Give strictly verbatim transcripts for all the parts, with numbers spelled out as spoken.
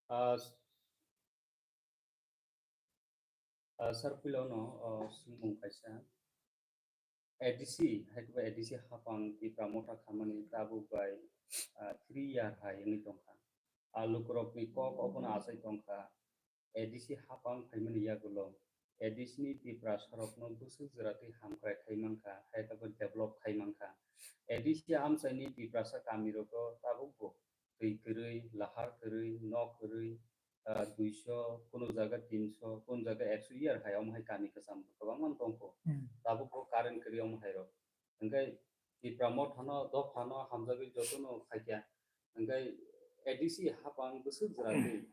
Ah, s-, ah, sir, puila no, ah, swngmung kaisa. A D C, hai khe ba A D C hapang Tipra Motha khamani tabuk bai, ah, three year hai wngwi tongkha. Ah, lukurokni kok obono achai tongkha. A D C hapang phaimani yagulo A D C ni Tipra sorokno bwswk jora twi hamkrai khai mankha, hai khe ba develop khai mankha. A D C amchaini Tiprasa kamirogo tabukbo twi kwrwi, lahar kwrwi, nok kwrwi, ah, duiso, kunu jaga tinso, kunu jaga ekso year hai omo hai kami kwcham kwbangma tongkho. Hmm. Tabukbo current kwrwi omo hai rok. Hwnkhe Tipra Mothano, dophano hamjagwi jotono phaikha. Hwnkhe A D C hapang bwswk jora twi,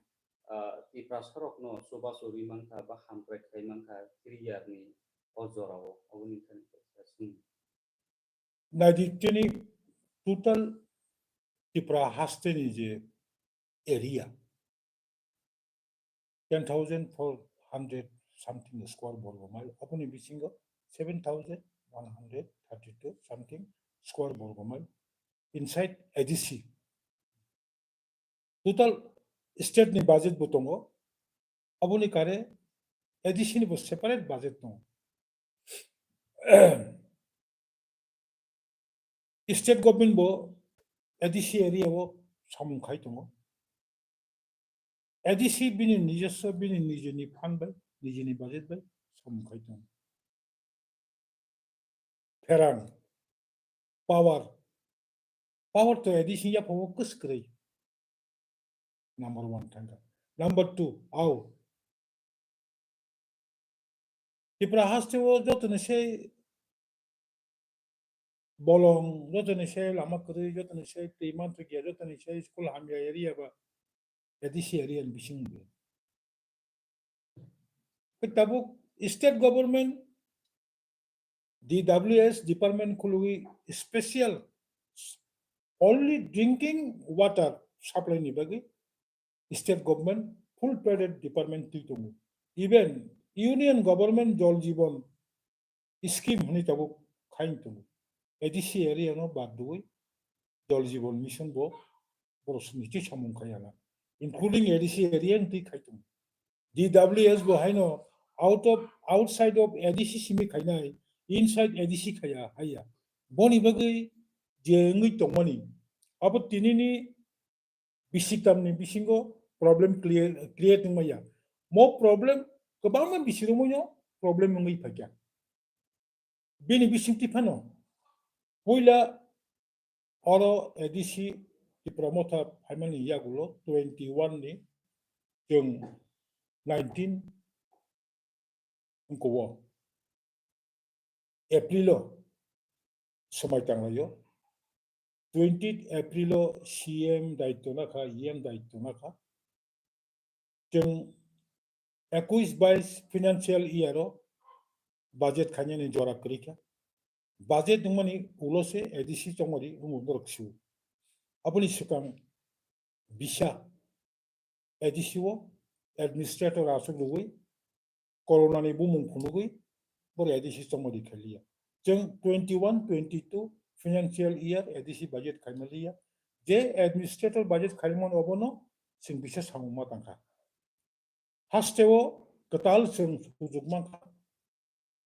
ah, Tipra sorokno chubachu rwi mankha ba hamkrai khai mankha three year ni o jorao. Oboni thani kaisa swngmung. Naidi tini total Tipra hasteni je area, ten thousand four hundred something square borgo mile, aboni bisingo seven thousand one hundred thirty-two something square borgo mile inside A D C. Total state ni budget bo tongo, aboni kare A D C ni bo separate budget tongo. State government bo A D C area o samung khai tongo. A D C bini nijoswo, bini nijini fund bai, nijini budget bai samung khai tongo. Pherang, power, power to A D C yaphango kwswk kwrwi. Number one thangkha. Number two, au. Tripura haste o jotoni se bolong, jotoni se lama kwrwi, jotoni se twi manthokya, jotoni se school hamya area ba A D C area ni bising bo. Tabuk state government D W S department khulugwi special only drinking water supply ni bagwi state government full fledged department twi tongo. Even union government Jal Jeevan scheme hwnwi tabuk khaini tongo. A D C area no bad rwui Jal Jeevan Mission bo borok sini twi samung khai ya na, including A D C area ni twi khai tongo. D W S bo haino out of, outside of A D C simi khainai, inside A D C khaya, haya. Boni bagwi je wngwi tongmani, abo tinini bisitamni bisingo problem clear, create wngmaya. Mo problem kwbangma bisirokmoino problem wngwi phaikha. Bini bisingtwi phano puila oro A D C Tipra Motha phaimani yagulo twenty one ni chwng nineteen wngkha o April o swmai tanglaio. Twenty April o C M daityo nakha, E M daityo nakha. Chwng ekush bais financial year o budget khainani jora kwrwi kha. Budget wngmani ulo se A D C chongmari wngwi norok sio. Aboni swkang bisa A D C o administrator aswk rwui corona ni bumung phunugwi boro A D C chongmari khailiya. Chwng twenty one twenty two financial year A D C budget khaimaliya. Je administrator budget khaimani obono chwng bisa samung ma tangkha. Hasteo kwtal chwng sujuk mankha.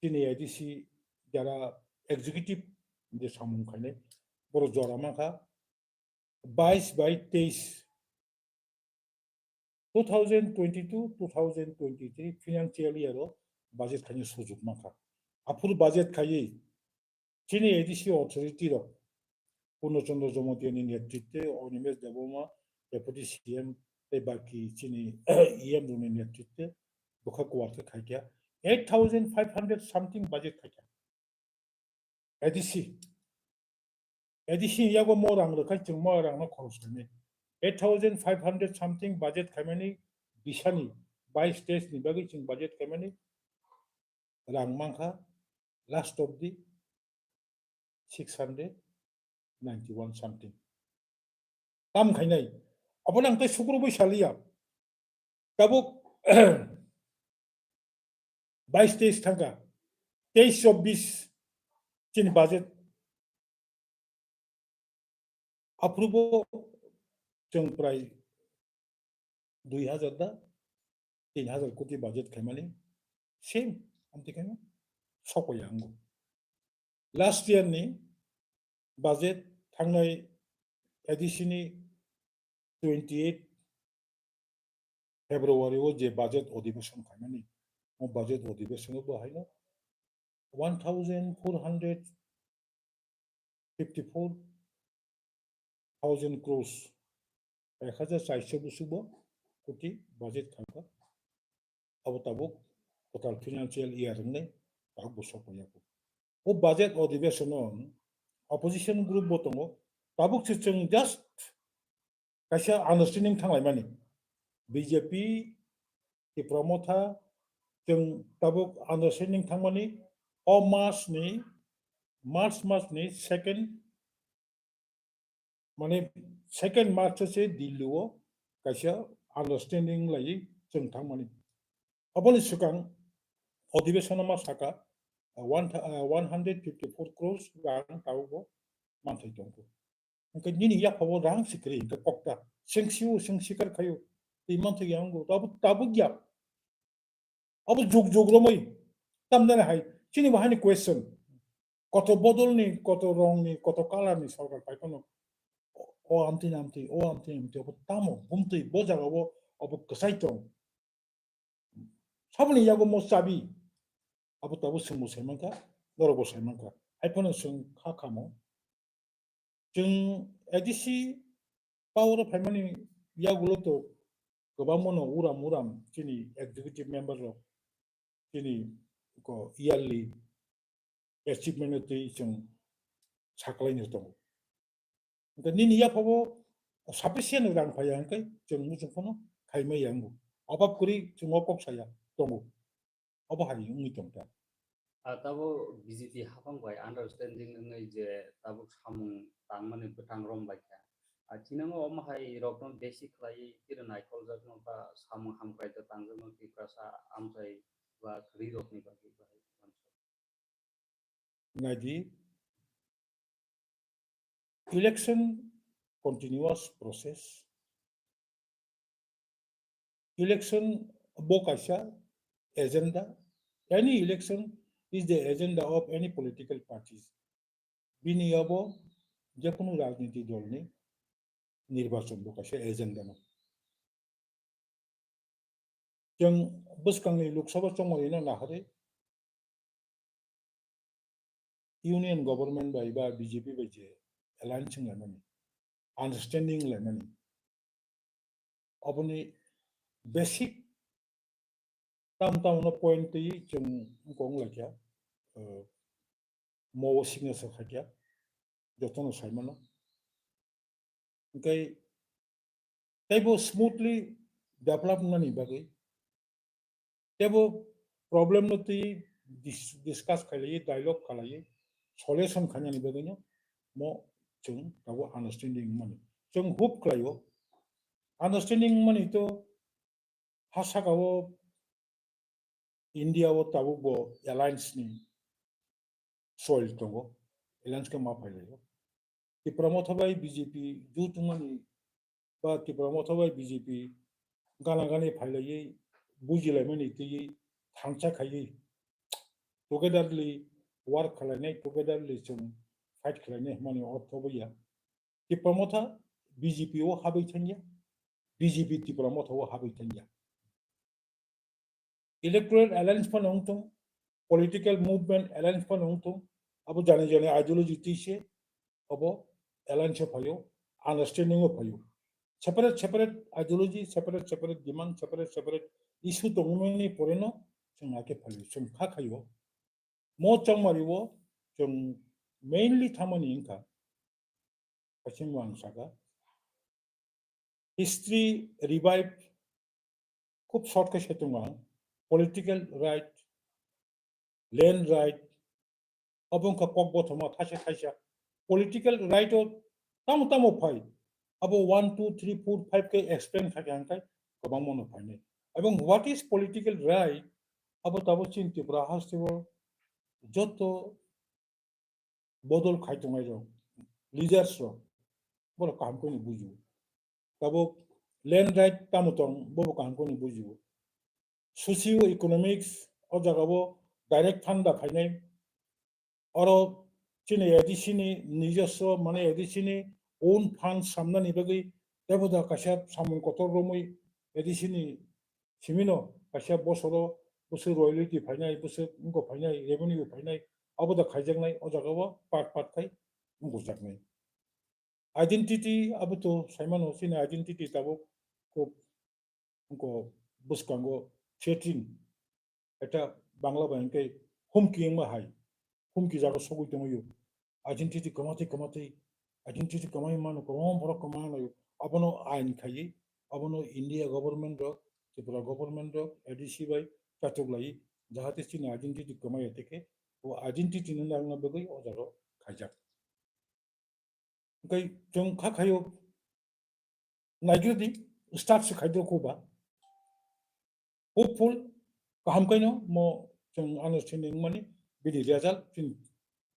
Chini A D C jara executive je samung khainai, boro jora mankha bais bai teis, two thousand twenty two two thousand twenty three financial year o budget khainai sujuk mankha. Aphuru budget khaiwi chini A D C authority rok, Purno Chandra Jamatia ni netritwe, Animesh Debbarma, Deputy C M, tei baki chini E M rokni netritwe bwkha kuwar khe khaikha eight thousand five hundred something budget khaikha. A D C, A D C yago mo rang rwkha, chwng mo rang no khoros khainai. Eight thousand five hundred something budget khaimani bisani, bais teis ni bagwi chwng budget khaimani rang mankha last of the six hundred ninety one something. Tam khainai. Abo nang tei sukrubui saliya. Tabuk bais teis thangkha. Teis chobbish chini budget. Aphrubo chwng prai dui hazar da tin hazar koti budget khaimani same amtwi khaima sokoi ango. Last year ni budget thangnai A D C ni twenty eight February o je budget adhibeshon khaimani, o budget adhibeshon o bo haino one thousand four hundred fifty four thousand crores, ek hajar chaiso busubo koti budget khaikha. Abo tabuk total financial year wngnai tabuk bo sokoi yaku. O budget adhibeshon o opposition group bo tongo, tabuk se chwng just kaisa understanding thanglaimani. B J P, Tipra Motha, chwng tabuk understanding thangmani o mas ni, March mas ni second, mane second March o se Delhi o kaisa understanding lai chwng thangmani. Aboni swkang adhibeshon o ma saka, uh, one, uh, one hundred fifty four crores rang tabuk bo manthai tongo. Hwnkhe nini yaphabo rang si kwrwi hwnkhe kokta. Sengsi o, sengsi kar khayo. Tei manthai ya wngo. Abo tabuk ya. Abo jug jug romwi. Tamdani hai. Chini bo hani question. Koto bodol ni, koto rong ni, koto color ni sorkar pai phano. O, o amtwi ni amtwi, o amtwi ni amtwi. Abo tamo, bumtwi, bo jaga o, abo kwchai tong. Saboni yago mo chabi. Abo tabuk chwng bo sai mankha, norok bo sai mankha. Hai phano chwng kha khamo. Chwng A D C power o phaimani yagulo to kwbangma no uram uram chini executive member rok chini ko yearly achievement no twi chwng saklai no tongo. Hwnkhe nini yaphabo sufficient rang phaiya hwnkhe chwng muchung phano khaimai ya wngo. Obab kwrwi chwng o kok saya tongo. Obo hai wngwi tongkha. Ah, tabuk B J P haphang bai understanding wngwi je tabuk samung tangmani bwthang rom bai kha. Ah, chinango omo hai rokno besi khlaiwi tiro naikoljakno ba samung hamkrai ta tangjakno Tiprasa amchai ba kwrwi rokni bagwi bahai uansuk. Naidi, election continuous process. Election bo kaisa agenda. Any election is the agenda of any political parties. Bini abo jekunu rajniti dolni nirbachon bo kaisa agenda no. Chwng bwskangni Lok Sabha chongmarino naharwi Union Government bai ba B J P bai je alliance wnglaimani, understanding wnglaimani, oboni basic tam tam no point twi chwng wngkha wnglaikha, eh, mo o signature khaikha, jotono saimano. Hwnkhe teibo smoothly develop wngnani bagwi, teibo problem no twi dis-, discuss khailaiwi, dialogue khailaiwi, solution khainani bagwino mo chwng tabuk understanding wngmani. Chwng hope khlaio, understanding wngmani to ha saka o India o tabuk bo alliance ni soil tongo, alliance khe ma phailaio. Tipra Motha bai B J P jut wngmani ba Tipra Motha bai B J P gana gani phailaiwi bujilaimani twiwi thansa khaiwi togetherly work khlainai, togetherly chwng fight khlainai hwnmani ortho bo ya. Tipra Motha B J P o habwi thangya, B J P Tipra Motha o habwi thangya. Electoral alliance phano wngthung, political movement alliance phano wngthung, abo jani jani ideology twi se abo alliance o phaio, understanding o phaio. Separate separate ideology, separate separate demand, separate separate issue tongmani poreno chwng hakhe phaio, chwng kha khaio. Mo chongmari o chwng mainly thamani wngkha, kaisa ang saka, history revive khub short khe se tongo ang, political right, land right, obo wngkha kok bothoma thaisa thaisa. Political right o tamo tamo phai, abo one, two, three, four, five khe explain kha khe hwnkhai kwbangma no phainai. Ebong what is political right, abo tabuk chini Tripura haste o joto bodol khai tongnai rok, leaders rok, borok kaham khe no bujo. Tabuk land right tamo tong, bobo kaham khe nw bujio. Socio economics o jaga o direct fund da phainai. Oro chini A D C ni nijoswo, mane A D C ni own fund samnani bagwi teibo da kaisa samung kotor romwi A D C ni simino kaisa bosoro bwswk royalty phainai, bwswk wngkha phainai, revenue phainai, abo da khaijaknai, o jaga o part part khai wngjaknai. Identity abo to saimano, chini identity tabuk khub wngkha bwskango threatening, eta Bangla bai hwnkhe humki wngma hai, humki jaga sogwi tongwi o. Identity kwmatwi kwmatwi, identity kwmai mano, kwbangma borok kwmai mano, abono ain khaiwi, abono India government rok, Tripura government rok, A D C bai chachuklai, jahate chini identity kwmai ya tei khe, o identity no narwkna bagwi o jaga o khaijak. Hwnkhe chwng kha khaio, naigwrwdi, start se khaidok kho ba. Hopeful, kaham kaino mo chwng understanding wngmani bini result chini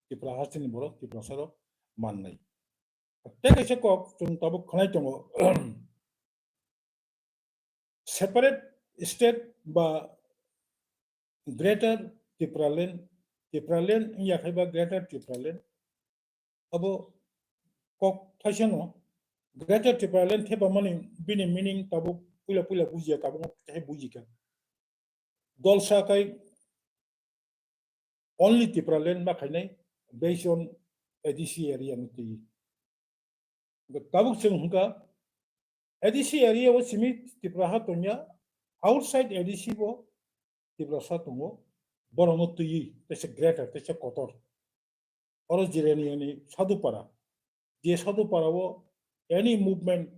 Tripura hasteni borok, Tiprasa rok mannai. Tei kaisa kok chwng tabuk khwnai tongo, separate state ba Greater Tipraland, Tipraland wngya khai ba Greater Tipraland, abo kok thaisano Greater Tipraland thepamani bini meaning tabuk puila puila bujiya, tabuk tei bujikha. Dolsa kai only Tipraland ma khainai based on A D C area no twi. Tabuk chwng hwnkha A D C area o simi Tipraha tongya, outside A D C bo Tiprasa tongo, borokno twiwi teisa greater, teisa kotor. Oro Jirania ni Sadhupara, je Sadhupara o any movement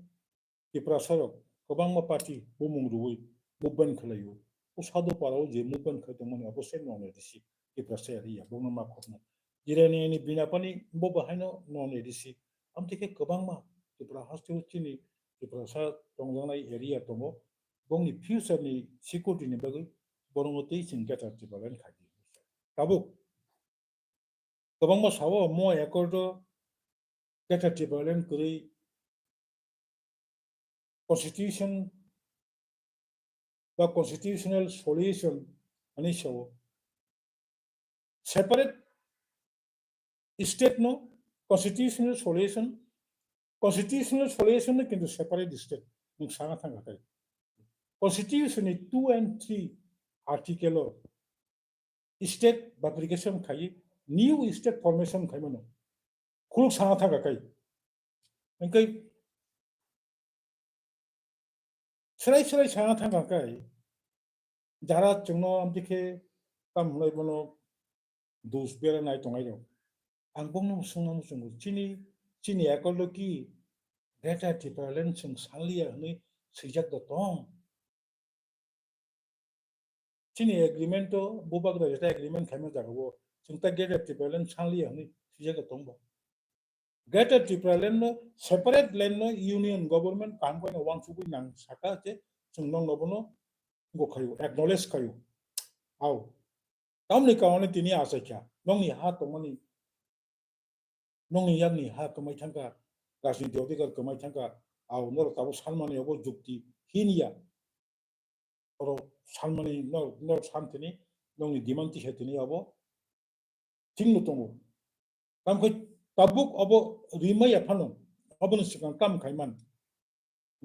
Tiprasa rok kwbangma party bumung rwui movement khlaio. O Sadhupara o je movement khai tongmani abo se non A D C Tiprasa area, bongno ma khokno. Jirania ni Binapani bo bahaino non A D C. Amtwi khe kwbangma Tripura haste o chini Tiprasa tongjaknai area tongo. Bongni future ni security ni bagwi borokno tei chwng Greater Tipraland khai di. Tabuk kwbangma sao mo accord o Greater Tipraland kwrwi constitution ba constitutional solution ani sao separate state no constitutional solution, constitutional solution no kintu separate state nwng sana thang kha. Constitution ni two and three article o state bifurcation khai, new state formation khai mano. Khuluk sana thang kha. Engkai Srai srai sana thang kha kai, jara chwngno amtwi khe tam hwnlai bono dus bera nai tongnai rok. Ang bongno swngna muchungo, chini, chini accord o ki Greater Tipraland chwng sanliya hwnwi swijak da tong? Chini agreement o bubagra jeta agreement khaima jagao chwng ta Greater Tipraland sanliya hwnwi swijak da tong ba? Greater Tipraland no separate land no union government kaham khe no wansugwi nang saka je chwng nokno bono go khayo, acknowledge khayo. Au. Tamni kaune tini achaikha. Nokni ha tongmani, nokni yakni ha kwmai thangkha, rajniti odhikar kwmai thangkha. Au norok tabuk sanmani obo jukti hinya. Oro sanmani, norok, norok san tini, nokni demand tisa tini abo thikno tongo. Tamkhe tabuk abo rimaya phano, aboni swkang kam khaiman.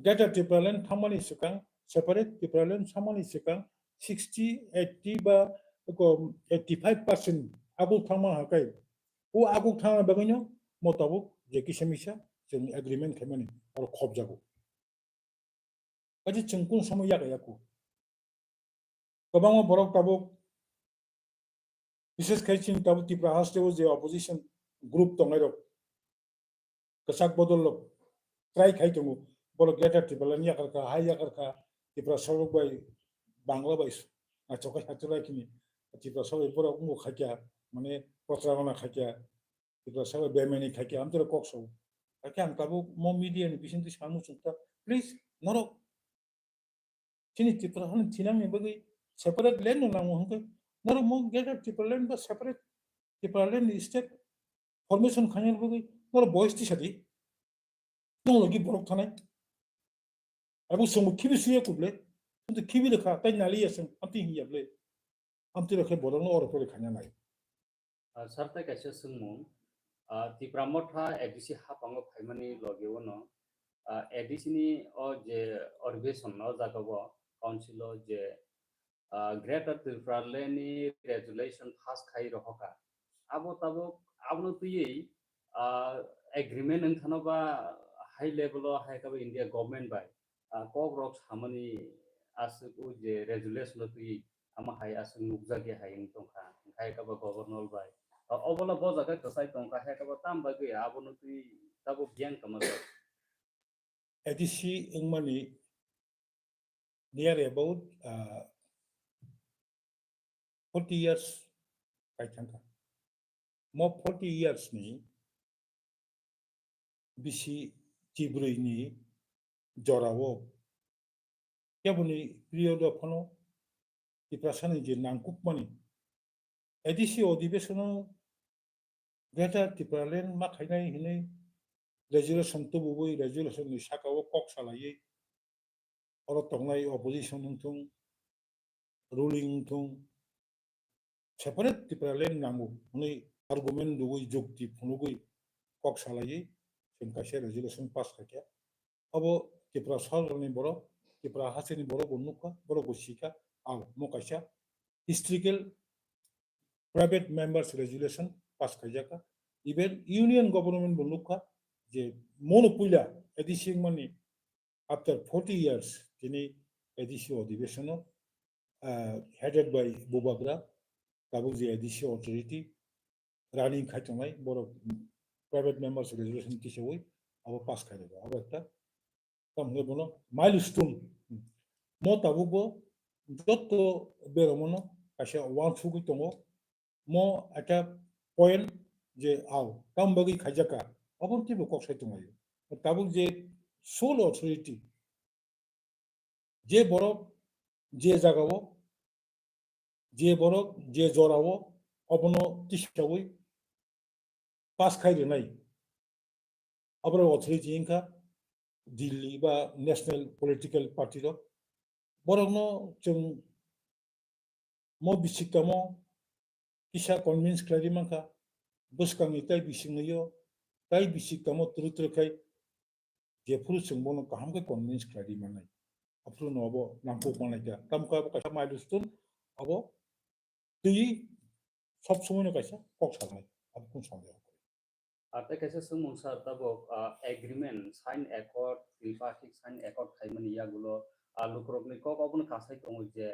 Greater Tipraland thangmani swkang, separate Tipraland thangmani swkang sixty, eighty ba ko eighty five percent aguk thangma hakai. O aguk thangma bagwino mo tabuk je kisa misa chwng agreement khaimani oro khobjago. Kaisa chwng kung somo yaga yaku. Kwbangma borok tabuk, bises khai chini tabuk Tripura haste o je opposition group tongnai rok, kwchak bodol rok try khai tongo, borok Greater Tipraland yakar kha, hai yakar kha, Tripura sorok bai, Bangla bai, naithok khai hachwlai kini, Tripura sorok borok wngbo khaikya, mane, protarona khaikya, Tiprasa bai bemani khaikhe amtwrok kok sao. Hakhe ang tabuk mo media ni bisingtwi samung chukta, please, norok chini Tripura hani thinangni bagwi separate land no nango hwnkhe, norok mo Greater Tipraland ba separate Tipraland ni state formation khainani bagwi norok voice tisadi. Nong logi borok thanai. Abo chwngbo khibi suya kuble. Kintu khibi lekha, tai nali ya chwng, amtwi hinya ble. Amtwi rokhe borokno oro pore khanya nai. Ah, sir, tai kaisa swngmung. Ah, Tipra Motha A D C haphango phaimani logi ono, ah, A D C ni o je adhibeson o jaga o council o je, ah, Greater Tipraland ni resolution pass khai rohoka. Abo tabuk abono twiwi, ah, agreement wngthano ba high level o hai khe bo India government bai, ah, kok rok samani aswk o je resolution o twiwi amo hai aswk nukjak ya hai wng tongkha. Hai khe bo governor bai. Ah, obola bo jaga kwchai tongkha, hai khe bo tam bagwi abono twiwi tabuk biyang tongma A D C wngmani near about, uh, forty years kai thangkha. Mo forty years ni bisi chibrwi ni jorao keboni period o phano Tiprasani je nangkukmani A D C odhibesono Greater Tipraland ma khainai hinwi resolution tububui resolution ni saka o kok salaiwi oro tongnai opposition wngthung, ruling wngthung, separate Tipraland nango hwnwi argument rwgwi jukti phunugwi kok salaiwi chwng kaisa resolution pass khaikha. Abo Tripura sorkarni borok, Tripura hasteni borok bo nukha, borok bo sikha, ah, mo kaisa historical private members resolution pass khaijakha. Even union government bo nukha je mono puila A D C wngmani after forty years tini A D C odhibesono, ah, headed by Bubagra, tabuk je A D C authority running khai tongnai, borok private members resolution tisawi abo pass khai rwgo. Abo ekta tamo hwnwi bono milestone. Mo tabukbo jotto beromono kaisa uansugwi tongo. Mo ekta point je au, tamo bagwi khaijakha, obo teibo kok sai tonglaio. Tabuk je sole authority, je borok je jagao, je borok je jorao obono tisawi pass khai rwnai, aborok authority wngkha Delhi ba national political party rok. Borokno chwng mo bisik tamo kisa convince khlai ri mankha, bwskangni tai bisingnaio, tai bisik tamo twrwk twrwk khai jephuru chwng bono kaham khe convince khlai ri mannai. Aphuru no abo nangkuk manai kha. Tamo khe abo kaisa milestone, abo twi sob somoi no kaisa kok salnai, abo kung song. Ar tei kaisa swngmung sir, tabuk, ah, agreement, sign accord, tripartite sign accord khaimani yagulo, ah, lukurokni kok obono kasai tongo je,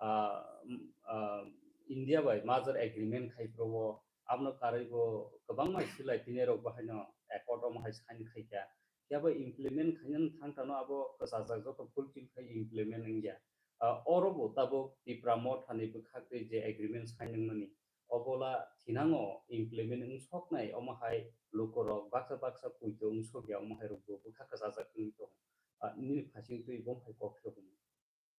ah, mm, ah, India bai merger agreement khai phuru o, abono karwi bo kwbangma silai tini rok bo haino accord omo hai sign khai kha. Phiya bo implement khainani thang thano abo kwchajak joto fulfill khai implement wngya. Ah, oro bo tabuk Tipra Mothani bwkhak twi je agreement sign wngmani, obola thinango implement wngsoknai, omo hai lukurok baksa baksa puito wngsokya, omo hai rokbo bwkha kwchajak wngwi tongo. Ah, nini phasing twi bo hai kok se hwnwi.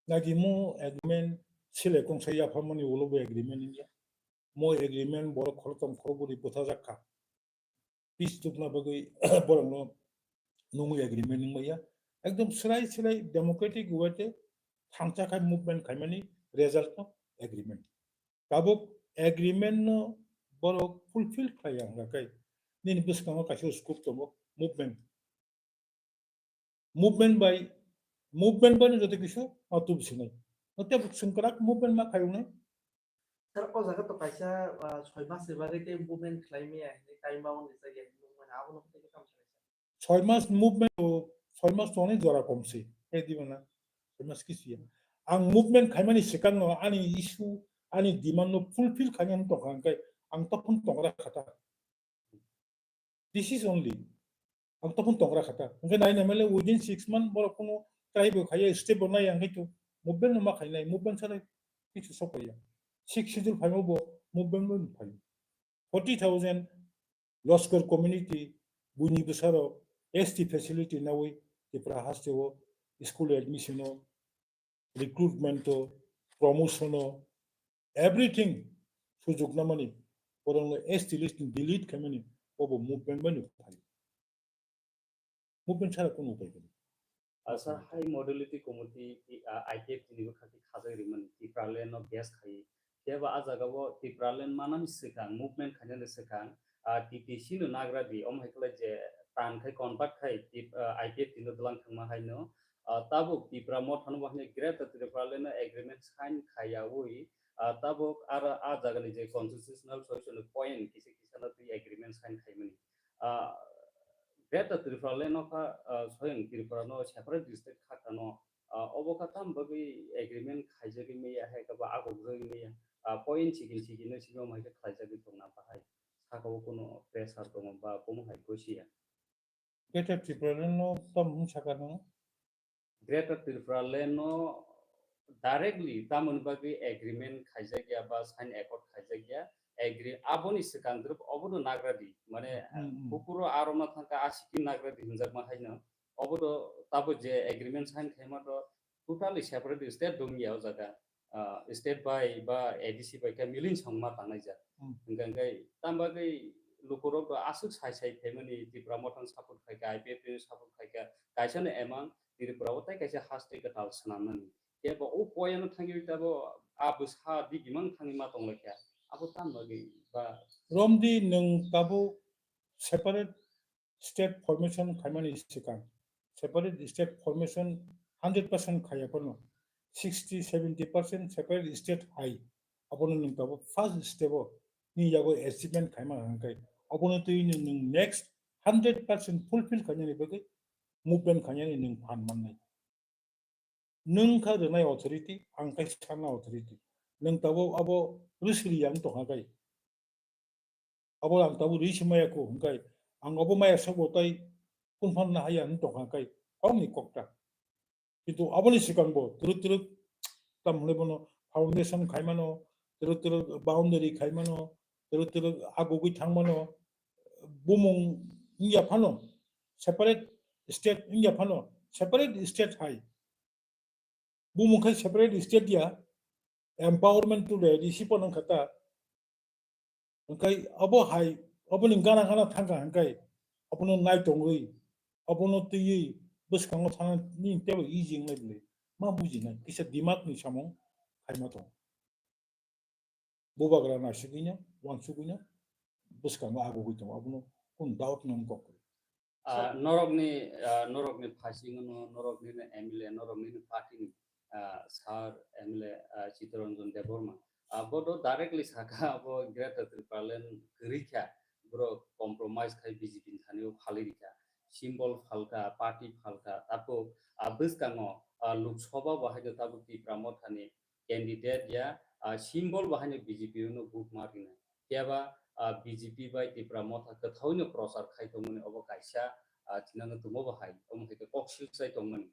Nagi mo agreement sile kongsa yapharmani ulo bo agreement wngya. Mo agreement borok khorokthom khorokbwrwi bwthajak kha. Peace tukna bagwi borokno nungwi agreement wngmaya. Ekdom swrai swrai democratic way te thangcha khai movement khaimani result no agreement. Tabuk agreement no borok fulfill khlai ya hwnga khe nini bwskango kaisa scope tongo movement. Movement bai, movement bai no joto kisa ma tubu sinai. No tei buk sengkrak movement ma khaiyung nai. Sir, o jaga to kaisa, ah, soi mas ni bagwi tei movement khlai maya hinwi time bound ni jagya hinwi movement abono tei kam khlai. Soi mas movement to, soi mas to ni jora kom se. Tei di mana. Soi mas kisi ya. Ang movement khaimani sikang no ani issue, ani demand no fulfill khainani tongkha hwnkhe ang tophon tongra khata. This is only. Ang tophon tongra khata. Hwnkhe nai nai male within six month borok kuno try bo khaiya, step bo nai ang kaitu movement no ma khainai, movement sara kichu sokya. Six schedule phaima bo movement bo phai. Forty thousand Loskor community buini bwsarok S T facility nawi Tripura haste o school admission o recruitment o, promotion o, everything sujug namani, borokno S T list ni delete khaimani, obo movement bai no phai. Movement sara kono upai kwrwi. Asa hai modality committee, ah, I P F T ni bwkhak khe khajak rimani Tipraland no base khai. Phiya ba ah jaga o Tipraland manani swkang, movement khainani swkang, ah, T T C no nagra di, omo hai khlai je tan khai convert khai Tip-, ah, I P F T no dwlang thangma hai no, ah, tabuk Tipra Motha no bo hai no Greater Tipraland no agreement sign khaiyaui, ah, tabuk ar ah jaga ni je constitutional solution point kisa kisa no twi agreement sign khaimani. Ah, Greater Tipraland no kha, ah, soyang Tripura no separate district kha kano, ah, obo kha tam bagwi agreement khaijagwi maya hai khe ba agogjagwi maya, ah, point chikon chikon no simi omo hai khe khlaijagwi tongna bahai. Saka o kuno pressure tongo ba omo hai gosi ya. Greater Tipraland no tam hwn saka no? Greater Tipraland no directly tamoni bagwi agreement khaijak ya ba sign accord khaijak ya, agree, aboni swkang group obono nagra di, mane, Hmm, hmm. Bukuro aro ma thangka asiki nagra di hinjakma haino, obono tabo je agreement sign khaima to totally separate state dong ya o jaga, ah, state bai ba A D C bai khe milin songma tangnai jak. Hmm. Hingkha hingkhe tam bagwi lukurok to aswk sai sai phaimani Tipra Motha no support khaikha, I P F T no support khaikha, kaisa no emang Tripura o tai kaisa haste kwtal swnamnani. Kebo o poyano thangwi tabo a bwsa digimang thangwi ma tonglaikha. Abo tam bagwi ba Romdi nwng tabo separate state formation khaimani swkang, separate state formation hundred percent khaiya phano sixty seventy percent separate state hai. Abono nwng tabo first step o ni yago achievement khaima hwnkhai abono twi nwng next hundred percent fulfill khainani bagwi movement khainani nwng phan mannai. Nwng kha rwnai authority, ang khe sanna authority. Nwng tabo abo rwsiri yang tongkha kai. Abo ang tabo rwisi maya kho hwnkhai, ang abo maya sabo tai kunphan na haya hwn tongkha kai, kokni kokta. Kintu aboni swkang bo twrwk twrwk tam hwnwi bono foundation khaimano, twrwk twrwk boundary khaimano, twrwk twrwk agugwi thangmano, bumung wngya phano, separate state wngya phano, separate state hai. Bumung khai separate state ya, empowerment to the A D C po nang khata. Hingkai abo hai, aboni gana gana thangkha hingkai, abono nai tongwi, abono twiwi bwskango thana ni tebo easy wngnai bwle. Ma bujinai, kisa dimak ni samung khaima tong. Bubagra naisugwino, uansugwino, bwskango agugwi tongo, abono kunu doubt nang kok. Ah, norokni, ah, norokni phasing no, norokni no M L A, norokni no party ni, ah, sir M L A, ah, Chittaranjan Debbarma. Ah, bodo directly saka abo Greater Tipraland kwrwi kha, borok compromise khai B J P ni thani o phalwi rikha. Symbol phalkha, party phalkha, tabuk, ah, bwskango, ah, Lok Sabha bo hai khe tabuk Tipra Motha ni candidate ya, ah, symbol bo haino B J P no vote ma rina. Phiya ba, ah, B J P bai Tipra Motha kwthawino prochar khai tongmani obo kaisa, ah, thinangno tongma bo hai, omo hai khe kok silsai tongmani.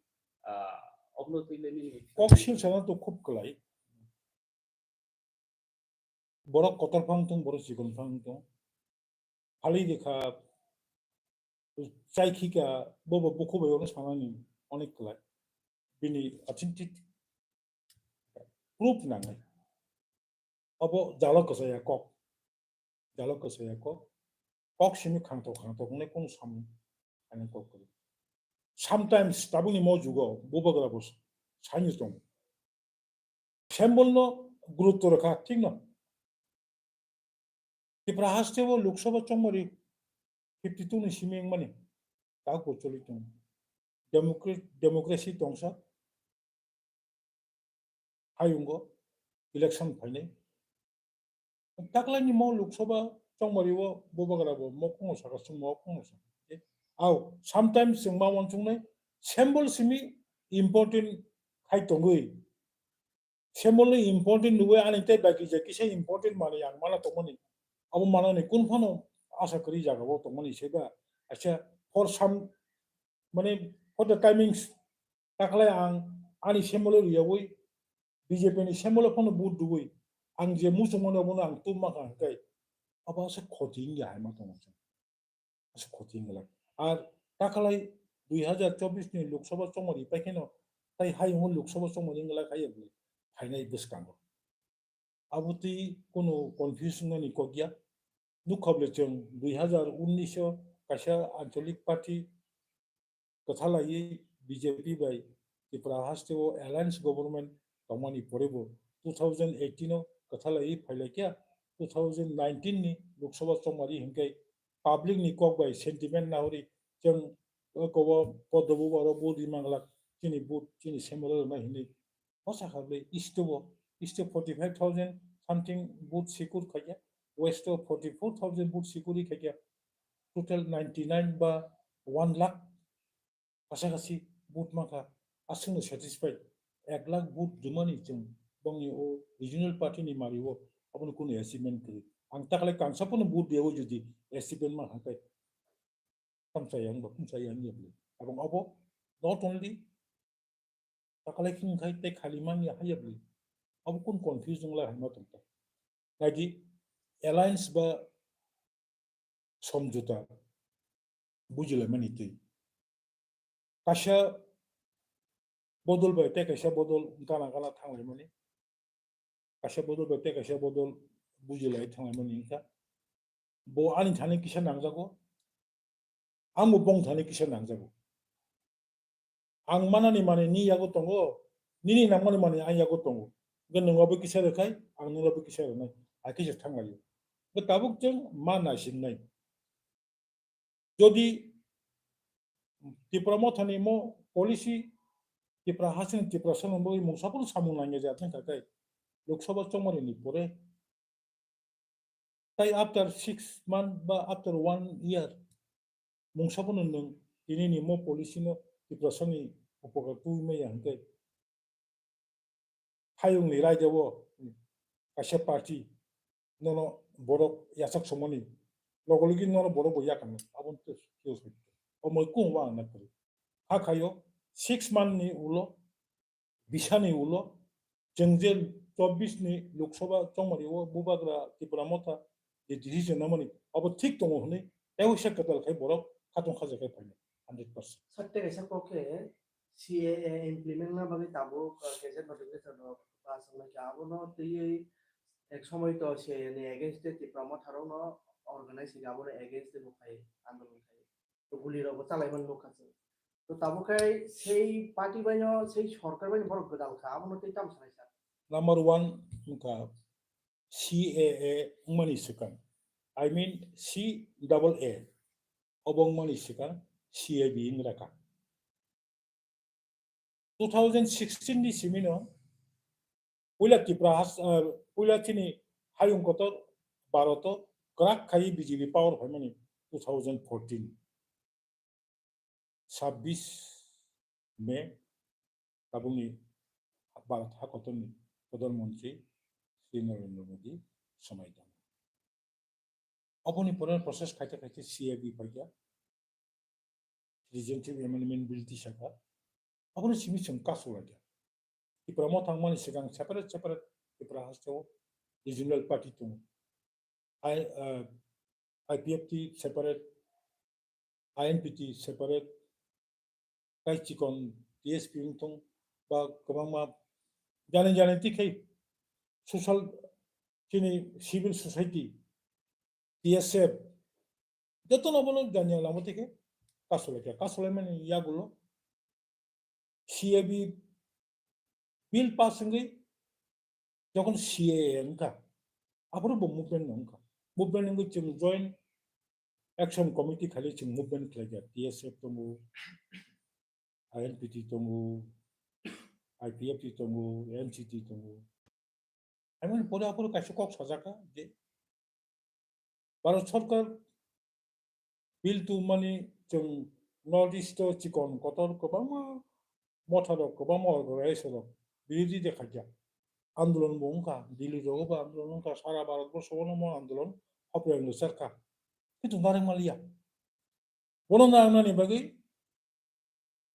Ah, obono twi le nini kok silsana to khub kwlai. Borok kotor phang tong, borok chikon phang tong. Phali rikha, chai khika, bobo bukhu bai ono sanani onek kwlai. Bini authentic proof nangnai. Abo jalo kwchaya kok. Jalo kwchaya kok. Kok simi khangtok khangtok wngnai kunu samung ani kok kwrwi. Sometimes tabukni mo jugo bubagra bo saino tongo. Symbol no gurutto rwkha, thik no? Tripura haste o Lok Sabha chongmari fifty two ni simi wngmani tak bo choli tongo. Democra-, democracy tongsa hayungo election phainai. Taklaini mo Lok Sabha chongmari o bubagra bo mo khungo saka, chwng mo khungo saka. Au, sometimes chwng ma uansuknai symbol simi important khai tongwi. Symbol ni important nugwi ani tei baki je kisa important manwi ang mana tongmani. Abo manani kun phano asa kwrwi jaga o tongmani seba. Acha for some, mane, for the timings, taklai ang ani symbol o riyawi B J P ni symbol o phano vote rwwi ang je muchungmani obono ang tum mankha hwnkhe abo asa khoti wngya hai ma tongo. Asa khoti wngla. Ar takalai dui hazar chobbish ni Lok Sabha chongmari pai kheno tai hayungo Lok Sabha chongmari wngla khaye bwle phainai bwskango. Abo twi kunu confuse wngnani kok ya. Nukha bwle chwng dui hazar unnish o kaisa ancholik party kwthalaiwi B J P bai Tripura haste o alliance government tongmani pore bo two thousand eighteen o kwthalai phailaikya, two thousand nineteen ni Lok Sabha chongmari hinkhe public ni kok bai sentiment nahori chwng kobo podobo aro vote ri manglak, chini vote chini semolo rwna hinwi. Hosa kha bwlai East o, East o forty five thousand something vote secure khaikya, West o forty four thousand vote secure khaikya, total ninety nine ba one lakh kasa kasi vote mankha, aswkno satisfied. Ek lakh vote dumani chwng bongni o regional party ni mari o, aboni kunu achievement kwrwi. Ang taklai kangsa phano vote riyao jodi achievement mankha khe, thamsa yang ba khumsa yang ya bwlai. Abong abo not only taklai khing khai tei khali man ya haya bwlai. Abo kun confusion lai hangma tongkha. Naidi alliance ba somjota bujilaimani twi. Kaisa bodol bai tei kaisa bodol gana gana thanglaimani. Kaisa bodol bai tei kaisa bodol bujilai thanglaimani wngkha. Bo ani thani kisa nangjago, ang bo bong thani kisa nangjago. Ang manani manwi ni yago tongo, nini nangmani manwi ang yago tongo. Hwnkhe nwng abo kisa rwkhai, ang nwng abo kisa rwnai. Hai khe se thanglaio. Hwnkhe tabuk chwng ma naisingnai. Jodi Tipra Mothani mo policy Tipra hasini Tipra songni bagwi mungsa phano samung nangya jat wngkha khe Lok Sabha chongmani ni pore. Tai after six month ba after one year mungsa phano nwng tini ni mo policy no Tiprasani upokar twi maya hwnkhe hayung ni raida o kaisa party nono borok yachak somani logo logi nono borok bo yakang abo to omo kung wa na kari ha khayo six month ni ulo bisani ulo chwng je chobbish ni Lok Sabha chongmani o bubagra Tipra Motha je decision namani abo thik tongo hwnwi tei waisa kwtal khai borok khatong khaja khai phainai hundred percent. Sakte kaisa kok khe C A A implement na bagwi tabuk, uh, gazette notification rok pass wngkha. Abono twiwi ek somoi to C A A ni against tei Tipra Motha rokno organize khe abono against tei bo khai andolon khai. To guli rok bo chalai man nukha chwng. To tabuk khai sei party bai no, sei sorkar bai no borok gwdal kha, abono tei tamo sanai sa? Number one wngkha C A A wngmani swkang, I mean C double A, obo wngmani swkang C A B wngrakha. Two thousand sixteen ni simino puila Tipra has, ah, puila chini hayung kotor Bharat o kwrak khai B J P power phaimani two thousand fourteen. Sabbish May tabukni Bharat hakotorni Pradhan Mantri Shri Narendra Modi swmai tongo. Oboni pore process khaite khaite C A B phaikha, Citizenship Amendment Bill tisakha, oboni simi chwng kasu laikha. Tipra Motha wngmani swkang separate separate Tipra hasteo regional party tongo. I, uh, I P F T separate, I N P T separate, tai chikon T S P wng thung ba kwbangma jani jani tikhe social chini civil society, T S F, jotono bono jani lama tikhe kasulai kha, kasulai mani yagulo C A B bill pass wngwi jokhon C A A wngkha, aphuru bo movement no wngkha. Movement wngwi chwng joint action committee khali chwng movement khlaikha, T S F tongo, I N P T tongo, I P F T tongo, N C T tongo. Emon pore aphuru kaisa kok sajak kha je Bharat Sarkar bill tubumani chwng North East o chikon kotor kwbangma motha rok, kwbangma organization rok birodhi de khaikha. Andolon bo wngkha, Delhi rogo bo andolon wngkha, sara Bharat borso o no mo andolon hopreng rwchar kha. Kintu narwk maliya. Bono narwknani bagwi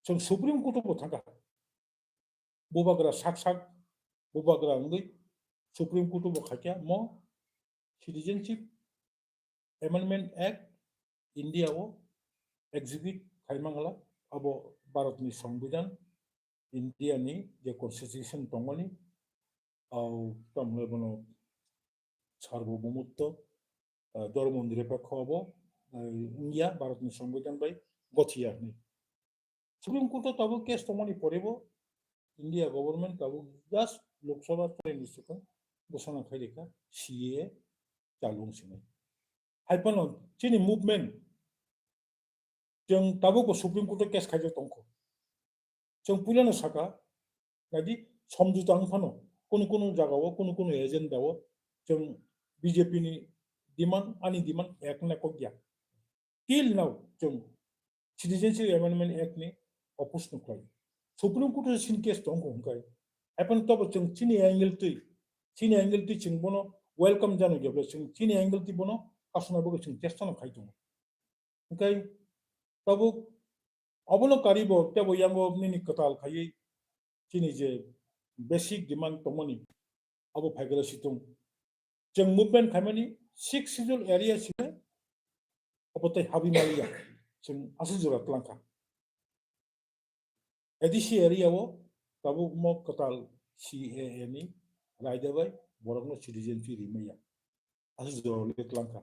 chwng Supreme Court o bo thangkha. Bubagra sak sak bubagra wngwi Supreme Court o bo khaikha mo Citizenship Amendment Act India o execute khai mangla, abo Bharat ni Songbidan, India ni je constitution tongmani, au tamle bono sarvobhaumutto, ah, dhormo nirapekho abo, ah, wngya Bharat ni Songbidan bai gothiya hwnwi. Supreme Court o tabuk case tongmani porebo India government tabuk just Lok Sabha ni swkang ghosona khai rikha C A A chalung sinai. Hai phano chini movement chwng tabuk bo Supreme Court o case khaijak tongkho. Chwng puilano saka, naidi somjota wng phano kunu kunu jagao, kunu kunu agenda o chwng B J P ni demand, ani demand ek na kok ya. Till now chwng Citizenship Amendment Act ni oppose no khlai. Supreme Court o sin case tongkho hwnkhai. Haiphan tobo chwng chini angle twi, chini angle twi chwng bono welcome jano jabla chwng chini angle twi bono kasuna bagwi chwng chesta no khai tongo. Hwnkhai tabuk obono karibo tebo yango nini kwtal khaiwi chini je basic demand tongmani abo phaikhe situng. Chwng movement khaimani six schedule area sile obo tei habi maliya chwng aswk jora tlangkha. A D C area o tabuk mo kwtal C A A ni raida bai borokno citizenship rimaya. Aswk jora le tlangkha.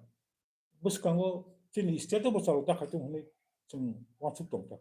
Bwskango chini state o bo chalo da khaitong hwnwi chwng uansuk tongkha.